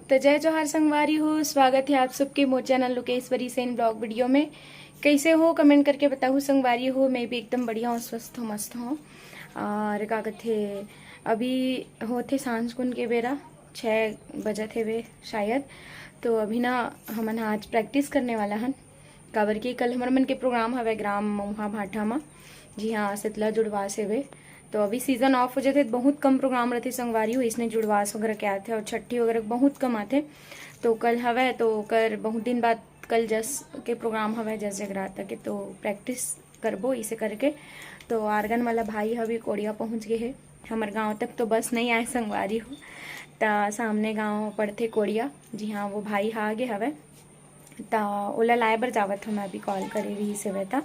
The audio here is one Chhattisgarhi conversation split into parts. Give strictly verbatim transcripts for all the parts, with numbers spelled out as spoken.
तो जय जोहार संगवारी हो, स्वागत है आप सबके मोर channel Lokeshwari Sen blog video में। कैसे हो, कमेंट करके बताओ संगवारी हो। मैं भी एकदम बढ़िया हूँ, स्वस्थ हूँ, मस्त हूँ। और का कहते, अभी होते सांझ कुन के बेरा, छः बजत हेवे शायद। तो अभी ना हमन आज प्रैक्टिस करने वाला हन, काबर कि कल हमर मन के प्रोग्राम हवे ग्राम मऊहा भाठा म, जिहाँ सतला जुड़वास हेवे। तो अभी सीजन ऑफ हो जाथे, बहुत कम प्रोग्राम रहथे संगवारी हो, इसने जुड़वास वगैरह के आथे और छट्ठी वगैरह बहुत कम आथे। तो कल हवे, तो ओकर बहुत दिन बाद कल जस के प्रोग्राम हवे, जस जगराता के, तो प्रैक्टिस करबो इसे करके। तो आर्गन वाला भाई ह अभी कोड़िया पहुँच गए हे। हमर गांव तक तो बस नहीं आए संगवारी हो, त सामने गांव पड़थे कोड़िया, जिहाँ वो भाई ह आगे हवे। त ओला लाए बर जावत हूँ मैं, अभी कॉल करे रहिस हवे त।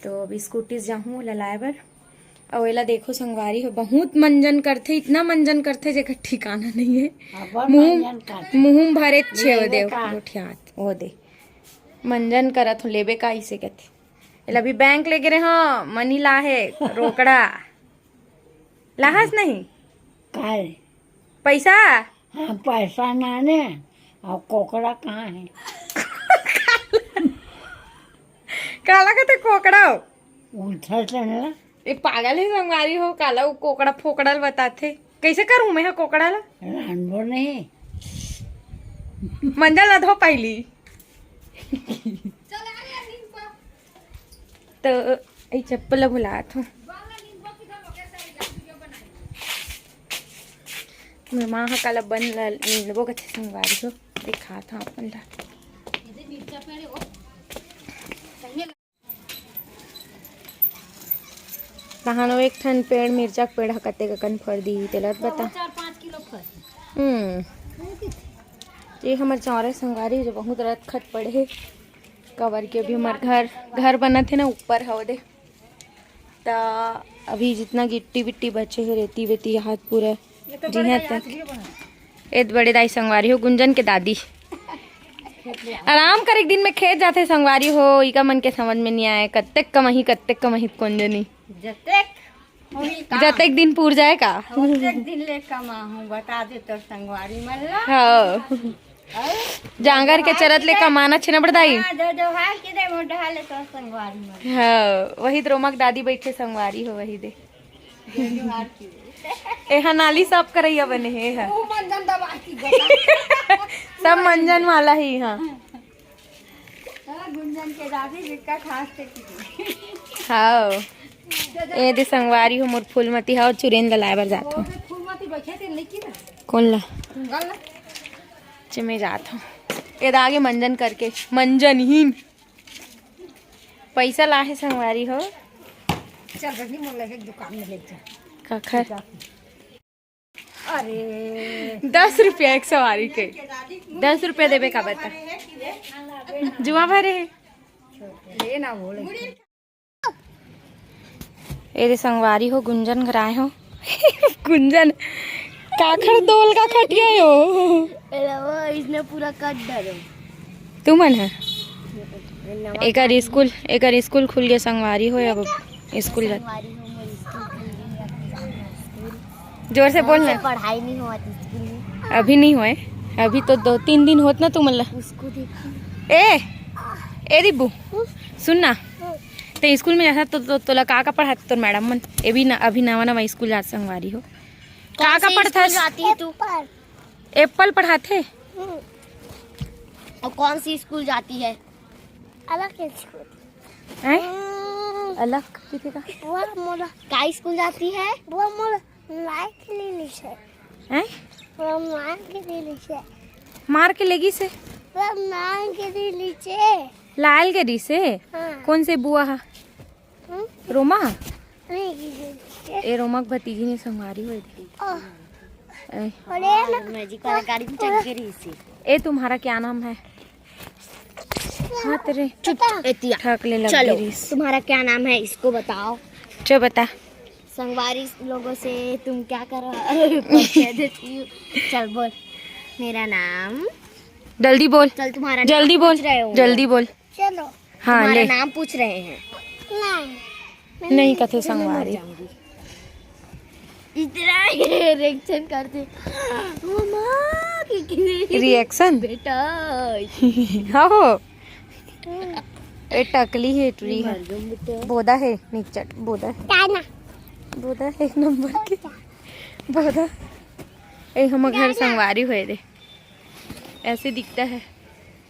तो अभी स्कूटी से जाहूँ ओला लाए बर। अउ एला देखो संगवारी हो, बहुत मंजन करथे, इतना मंजन करथे जेकर ठिकाना नहीं है। अब्बड़ मुंह, मंजन करथे। मुंह में भरे छेव लेबे दे का? गोठियात, ओ दे। मंजन करत हो, लेबे का इसे कहथे। एला अभी बैंक ले गे रहे हो, मनी ला है, रोकड़ा। लाहस नहीं? काय? पैसा? हाँ, पैसा नाने। और कोकड़ा कहाँ है? काला कहते कोकड़ा हो? उठा चला। ये पागल है संगवारी हो, काला वो कोकड़ा फोकड़ा ल बताथे। कैसे करूँ मैं हा कोकड़ा ला? रानबो नहीं। मंजन ला धो पहली। तो ए चप्पल ला भुलात हूँ। मैं माँ हा काला बन ला नींदबो कथे संगवारी हो, दिखात हूँ अपन ला। तहानो एक ठन पेड़, मिर्चा के पेड़ ह कतेक अकन फर दिही, तेला तो बता। चार पाँच किलो फर। हम्म। ये हमर चौरे संगवारी जो बहुत रतखत पड़े हे, काबर के अभी हमर घर, घर बनत हे ना, ऊपर हव दे। त अभी जितना गिट्टी बिट्टी बचे हे, रेती वेती, हाथ पूरा जिहाँ तक। ए बड़े दाई संगवारी हो, गुंजन के दादी। आराम कर, एक दिन में खेत जाथे संगवारी हो, इका मन के समझ में नहीं आए, कत्तेक कमाही, कत्तेक कमाही, कोन जनी। जतेक होही काम। जतेक दिन पूर जाए का। ओतेक दिन ले कमाहूँ, बता दे तोर संगवारी मन ला। हाँ। अउ जांगर के चरत ले कमाना छे ना बड़दाई। हाँ, जो जोहार के दे मोर डहा ले तोर संगवारी मन। हाँ, वही तो रोमक दादी बैठे संगवारी हो, वही दे। एहा नाली साफ करैया बने हे, एहा। वो मंजन दबा की गोता। सब मंजन वाला ही, हाँ। हाँ, गुंजन के दादी बिक्का खास से की। हाँ। ए दे संगवारी हो मोर फूलमती, हाँ, चुरेन ला लाए बर जात हो। फूलमती बैठे थे, नहीं की ना? कौन ला? गल ला। चे मैं जात हूँ। ए दा आगे मंजन करके, मंजन ही। पैसा ला हे संगवारी हो। चल बनी, मोला एक दुकान में ले जा। काखर? अरे। दस रुपया एक सवारी के। दस रुपया देबे का बता? जुआ भरे हे। ले ना बोले। ए दे संगवारी हो, गुंजन घर आए हो। गुंजन, काखर दोल का खटिया हो। अरे वो इसने पूरा कट डालो। तू मन है? नवा एकर स्कूल, एकर स्कूल खुल गया संगवारी हो, अब स्कूल जा। संगवारी हो, मोर स्कूल खुल गया, स्कूल। जोर से बोल ना। हमसे पढ़ाई नहीं हुआ था स्कूल में। अभी नहीं हुए, अभी तो दो तीन दिन होत ना तू मन ला। उसको देखो। ए, ए दिब्बू, सुन ना। ते स्कूल में जाथस तो, तो तोला का का पढ़ाथे तोर मैडम मन? ए भी ना, अभी नवा नवा स्कूल जात संगवारी हो। का कौन का सी पढ़थस? स्कूल जाती है तू? एप्पल पढ़ाथे। हम्म। और कौन सी स्कूल जाती है? अलग स्कूल। हैं? हम्म। अलग किसी का? वो मोला। का स्कूल जाती है? वो मोला मार के ले ली से। हैं? वो मार के ले ली से। मार के लेगी से? वो मार के ले ली से। लाल के दी से? हाँ। कौन से बुआ हा? हम्म? रोमा? नहीं, ये, ये। ए रोमा के भतीजी ने संगवारी हुई थी। ओह। ए। अरे ना। मैजिक वाला गाड़ी में चढ़ के रही थी। ए, तुम्हारा क्या नाम है? हाँ, तेरे चुप, बता। एतिया। ठक ले लग चलो, गई रीस। तुम्हारा क्या नाम है, इसको बताओ। चल बता। संगवारी लोगों से तुम क्या कर रहा? परिचय देती हूँ। चल बोल। मेरा नाम। जल्दी बोल। चल, तुम्हारा नाम जल्दी बोल। पूछ रहे हो। जल्दी बोल। चलो। हाँ, तुम्हारा ले। नाम पूछ रहे हैं। नहीं, मैं नहीं कथे इधर मैं मर संगवारी। जाऊंगी। इतना ये रिएक्शन करते। मम्मा, कितनी रिएक्शन। बेटा। हाँ हो। ए टकली हे, टुरी हे। मर गम बेटा। बोदा हे, निचट बोदा हे। टाना। बोदा हे एक नंबर के। बोदा। ए हम घर संगवारी होए दे। ऐसे दिखता है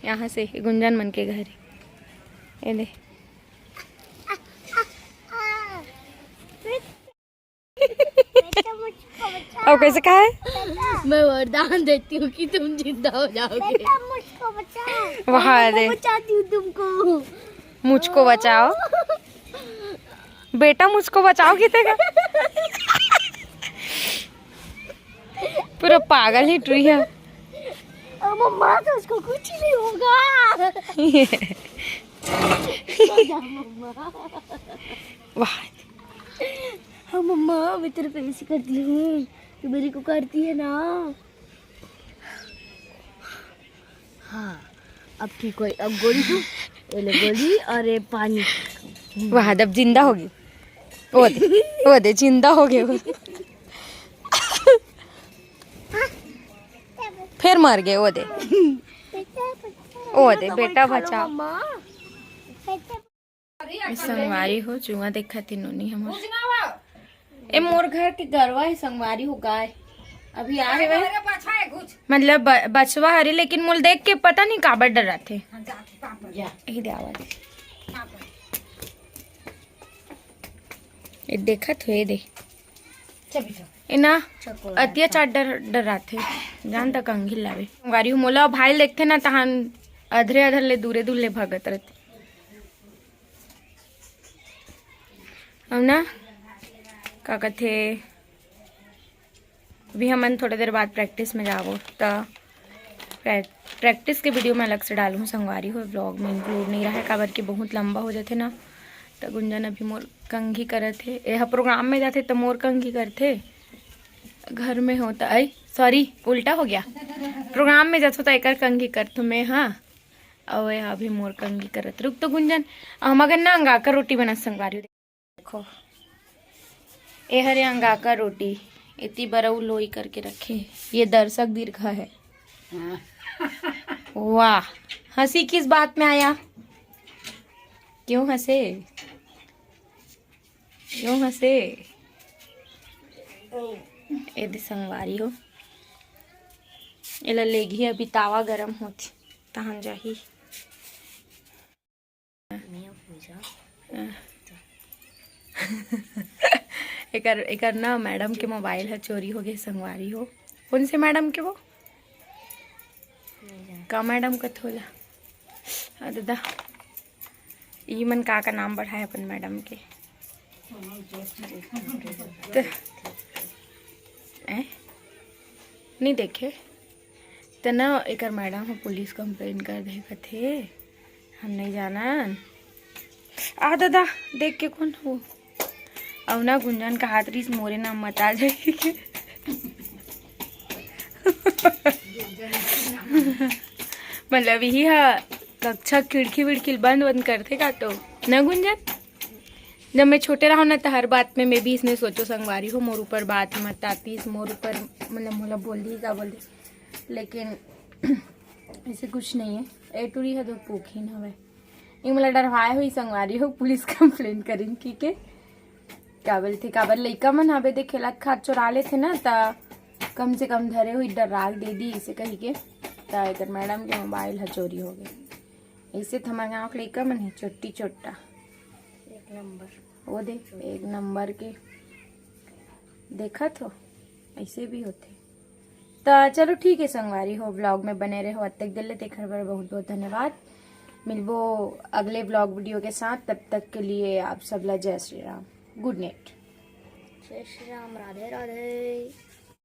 यहाँ से गुंजन मन के घर। ये दे। अब कैसे कहा है? मैं वरदान देती हूँ कि तुम जिंदा हो जाओगे। बेटा मुझको बचा। वहाँ दे। बचाती हूँ तुमको। मुझको बचाओ। बेटा मुझको बचाओ कितने का। पूरा पागल ही टुरी है। ओ मम्मा, तो उसको कुछ नहीं होगा। वाह। हाँ मम्मा, मैं तेरे पे ऐसी करती हूँ, तू मेरे को करती है ना। हाँ, अब ठीक हो। अब गोली तू, ये ले गोली और ये पानी। वाह, अब जिंदा होगी। वो दे, वो दे, जिंदा हो गए वो। फिर मर गए वो दे। वो दे बेटा बचाओ। मम्मा। संगवारी हो, जुआ देखा थी नोनी हमर। ए मोर घर के गरवा है संगवारी हो, गाय। अभी आ है वह। मतलब ब- बछवा हरे, लेकिन मोल देख के पता नहीं काबर डराथे। यही दे आवाज। ये देखत हो, ये दे। ए ना अतियाचार डर डराथे। जान तक अंगिल लावे। संगवारी हो, मोला भाई देखथे ना तहान अधरे अधर ले दूरे दूर ले भगत रहते। अब ना का कथे, अभी हमन थोड़ा देर बाद प्रैक्टिस में जाबो, त प्रैक्टिस के वीडियो मैं अलग से डालूँ संगवारी हो, व्लॉग में इंक्लूड नहीं रहा है, काबर कि बहुत लंबा हो जाथे ना। त गुंजन अभी मोर कंघी करत हे, एहा प्रोग्राम में जाथे त मोर कंघी करथे, घर में हो त, आई सॉरी, उल्टा हो गया, प्रोग्राम में जाथो त एकर कंघी करथो मैं। हाँ, अउ एहा अभी मोर कंघी करत। रुक तो गुंजन, हम अगर ना अंगाकर रोटी बना संगवारी हो। देखो, ए हरे अंगाकर रोटी, इतनी बरऊ लोई करके रखे। ये दर्शक दीर्घा है। वाह, हंसी किस बात में आया? क्यों हंसे? क्यों हंसे? ए दे संगवारी हो, एला लेगही अभी, तावा गरम होत तहन जाही। एकर एकर ना मैडम के मोबाइल ह चोरी हो गए संगवारी हो। कौन से मैडम के वो? का मैडम कथोला? हाँ दादा, ई मन का का नाम बढ़ाए अपन मैडम के। त, ए? नहीं देखे त ना, एकर मैडम ह पुलिस कंप्लेन कर दे कथे, हम नहीं जानन। आ दादा, देख के कौन हो? अउ ना गुंजन का हाथ रिस मोरे नाम मत आ जाए के। मतलब यही हा कक्षा खिड़की विड़की बंद बंद करथे का तो ना गुंजन? जब मैं छोटे रहा ना तो हर बात में मैं भी इसने सोचो संगवारी हो मोर ऊपर बात मत आतीस, मोर ऊपर मतलब मोला बोल दी का बोल दी, लेकिन ऐसे कुछ नहीं है। ए टूरी है तो पोखिन हवे। ये मोला डरवाए हुई संगवारी हो, पुलिस कंप्लेन करिन की के। का बोलथे, काबर लइका मन हवे दे खेलत खात चोरा लेथे ना, त कम से कम धरे हुई डरा दे दी इसे कही के। त एकर मैडम के मोबाइल ह चोरी हो गए। ऐसे त हमर गाँव के लइका मन है चोट्टी चोट्टा। एक नंबर। वो दे, एक नंबर के देखत हो, ऐसे भी होथे। त चलो ठीक है संगवारी हो, व्लॉग में बने रहो, अतक दिल ले देखर बर बहुत बहुत धन्यवाद। मिलबो अगले व्लॉग वीडियो के साथ, तब तक के लिए आप सब ला जय श्री राम, गुड नाइट। जय श्री राम, राधे राधे।